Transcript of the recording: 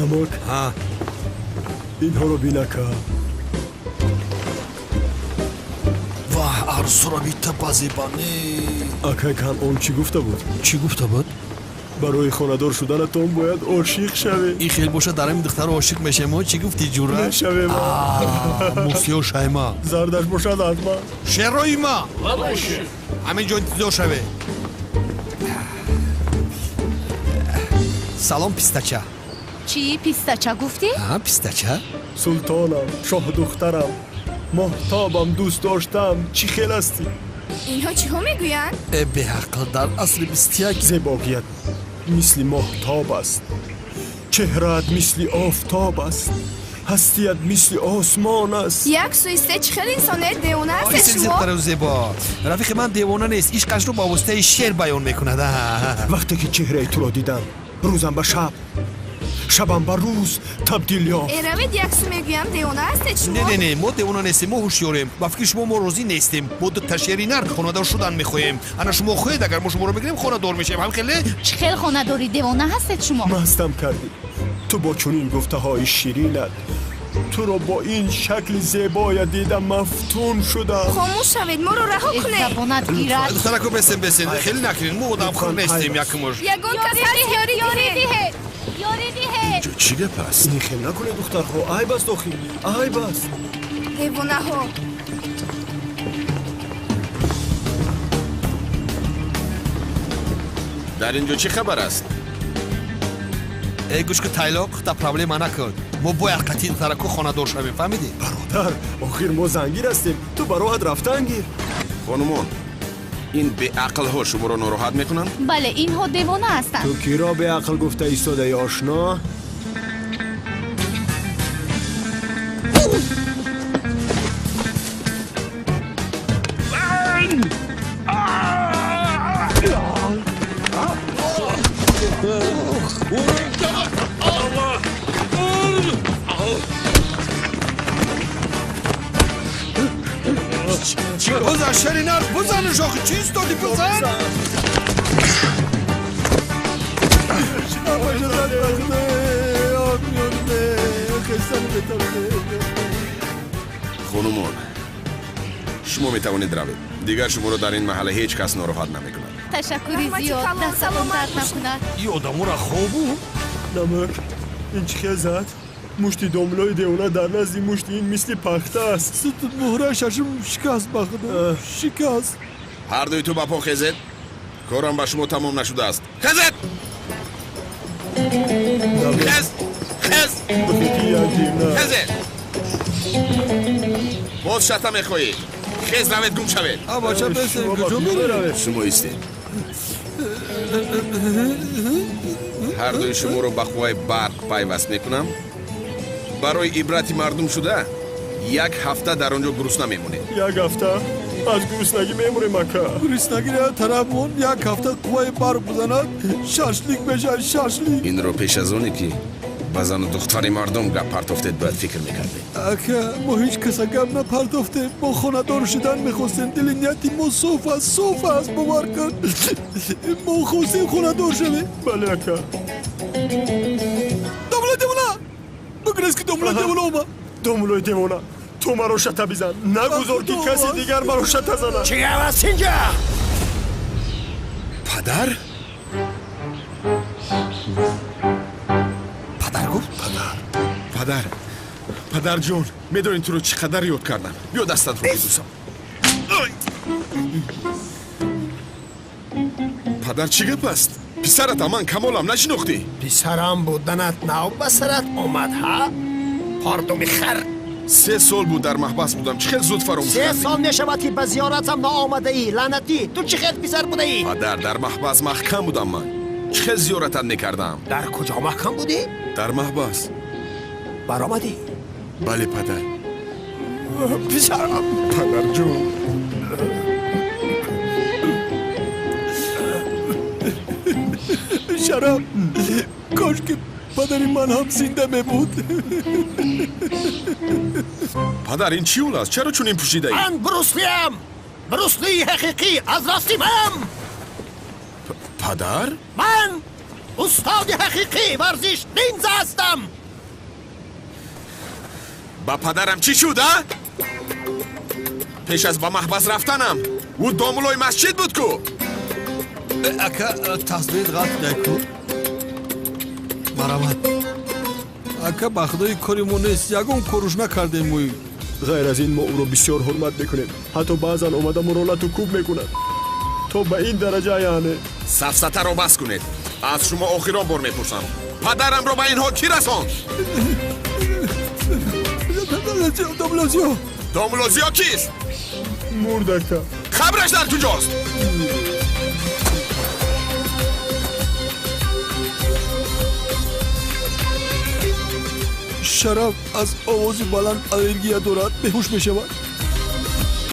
Намак. Инҳоро бинака. Ваҳ, арзуро бита базебане. Акай Канъон чӣ гуфта буд? Чӣ гуфта буд? Барои хонадор шуданатон бояд ошиқ шавед. Ин хел бошад, дар ҳамин духтаро ошиқ мешавем. Чӣ гуфтӣ, ҷура? Мешавем. Мусиё шайма. Зардаш бошад аз ман. Шерои ма. Ҳамин ҷо интизор шавед. Салом, пистача. Чӣ пистача гуфтӣ? Пистача. Султонам, шоҳдухтарам, моҳтобам, дӯст доштам, чӣ хел ҳастӣ? Инҳо чиҳо мегӯянд? Э, беақл, дар асри 21. Зебогият мисли моҳтоб аст, чеҳраат мисли офтоб аст, ҳастият мисли осмон аст. Як сӯи се чӣ хел инсонед, девона ҳастед шумо? Зебо, рафиқи ман девона нест, ишқашро ба воситаи шеър баён мекунад. Вақте ки чеҳраи туро дидам, рӯзам ба шаб, шабам ба рӯз табдил ёфт. Э, равед, як сӯ мегӯям, девона ҳастед шумо? Не, не, не, мо девона нестем, мо ҳушёрем. Ба фикри шумо мо розӣ нестем. Мо дута шери нар хонадор шудан мехоҳем. Ана шумо хоҳед, агар мо шуморо мегирем, хонадор мешавем. Ҳам хеле? Чӣ хел хонадорӣ, девона ҳастед шумо? Мастам кардӣ ту бо чунин гуфтаҳои ширинат. Туро бо ин шакли зебоя дида мафтун шудам. Хомӯш шавед, моро раҳо кунед. Забонат гирад. Духтарако, бесен, бесен, хеле накунед, мо одамхӯр нестем. Якмуш ягон кас ҳаст, ёрӣ диҳед, ёрӣ диҳед. Инҷо чӣ гап аст? Ин хел накунед, духтарҳо, айб аст, охир айб аст. Девонаҳо. Дар инҷо чӣ хабар аст? Э, гӯш ку, тайлоқ, та проблема накун. Мо бояд қатъи духтарако хонадор шавем, фаҳмидӣ? Бародар, охир мо зангир ҳастем, ту ба роҳат рафтан гир. Хонумон, ин беақлҳо шуморо нороҳат мекунанд? Бале, инҳо девона ҳастанд. Ту киро беақл гуфта истодаи, ошно? Бизан, шери нар, бизанаш, охи чӣ истоди, бизан. Хонумон, шумо метавонед равед. Дигар шуморо дар ин маҳалла ҳеҷ кас нороҳат намекунад. Ташаккури Раҳмати зиёд, калон, дастатон саломат дард накунад. Ин одаморо хобу. Намак, ин чӣ хел зад? Мушти домлои девона дар назди мушти ин мисли пахта аст. Муҳра шашум шикаст, ба худо, шикаст. Ҳар дуи ту ба по хезед, корам ба шумо тамом нашудааст. Хезед, хез, хез. Хезед, боз шата мехоҳӣ? Хез, равед, гум шавед. Абача, бесен, куҷо меравед? Шумо истед. Ҳар дуи шуморо ба қувваи барқ пайваст мекунам. Барои ибрати мардум шуда, як ҳафта дар он ҷо гурусна мемонед. Як ҳафта аз гуруснагӣ мемурем, ака. Гуруснагӣ тарафмон як ҳафта қувваи барқ бизанад, шашлик мешавад, шашлик. Инро пеш аз оне ки ба зану духтари мардум гап партофтед, бояд фикр мекардед. Ака, мо ҳеҷ каса гап напартофтем, мо хонадор шудан мехостем. Дили нияти мо соф аст, соф аст, бовар кун, мо хостем хонадор шавем. Бале, ака. Домла девона, бигрез ки домла девона омад. Домлои девона, ту маро шата бизан, нагузор ки каси дигар маро шата занад. Чӣ гап аст инҷа? Падар. Падар гуфт. Падар, падар, падарҷон, медонӣ туро чӣ қадар ёд кардам? Биё, дастатро бибӯсам. Падар, чӣ гап аст? Писаратам ман, Камолам, нашинохтӣ? Писарам буданат нав ба сарат омад, ҳа, пардуми хар? 3 сол буд дар маҳбас будам, чӣ хел зуд фаромӯш Се кардӣ? сол мешавад, ки ба зиёратам наомадаӣ, лаънатӣ. Ту чӣ хел писар будаӣ? Падар, дар маҳбас маҳкам будам ман, чӣ хел зиёратат мекардам? Дар куҷо маҳкам будӣ? Дар маҳбас. Баромадӣ? Бале, падар. Писарам. Падарҷон. Шараф, кош ки падари ман ҳам зинда мебуд. Падар, ин чӣ ҳол аст? Чаро чунин пӯшидаӣ? Ман Бруслиам, Бруслии ҳақиқӣ аз рости ман. Падар. Ман Устоди ҳақиқии варзиш нинза ҳастам. Ба падарам чӣ шуд, а? Пеш аз ба маҳбас рафтанам ӯ домулои масҷид буд ку. Ака, тасвир ғалт неку. Марамат. Ака, ба худои кори мо нест, ягон коруш накардем мои. Ғайр аз ин мо ӯро бисёр ҳурмат мекунем. Ҳатто баъзан омада моро лату кӯб мекунад. То ба ин дараҷа яъне. Сафсатаро бас кунед. Аз шумо охирон бор мепурсам. Падарамро ба ин ҳол кӣ расонд? Домулозиё. Домулозиё кист? Мурд, ака. Қабраш дар куҷост? Шараф аз овози баланд аллергия дорад, беҳуш мешавад.